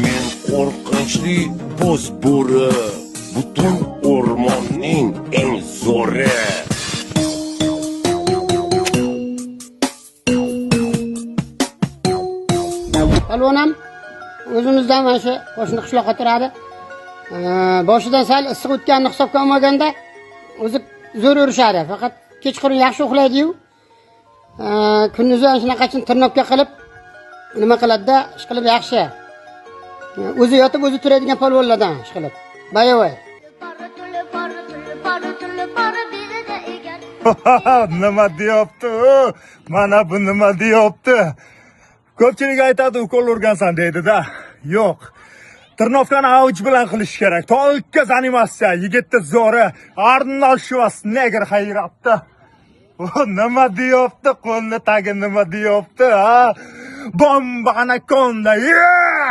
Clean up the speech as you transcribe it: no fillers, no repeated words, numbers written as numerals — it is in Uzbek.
Men qo'rqinchli bo'z bo'ri, butun o'rmonning eng zo'ri. Polvon ham o'zimizdan, mana shu qo'shni qishloqqa turadi. Boshidan sal issiq o'tganini hisobga olmaganda o'zi zo'r urishadi. Faqat kechqurun yaxshi uxlaydi-yu. Kunduzi ana shunaqachin tirnobka qilib nima qiladida, ish qilib yaxshi. O'zi yotib o'zi turadigan polvonlardan ish qilib. Боевой. Tulpor tulpor tulpor tulpor belida egar. Nima deyapti u? Mana bu nima deyapti? Ko'pchilik aytadi, ukol urgansan deydi-da. Yo'q. Тренировка ni avj bilan qilish kerak. Только заниматься. Yigitni zo'ri Arnold Shvarsenegger hayratda. O, nima deyapti? Qo'lni tagi nima deyapti, ha? Bomba anakonda. Yeah!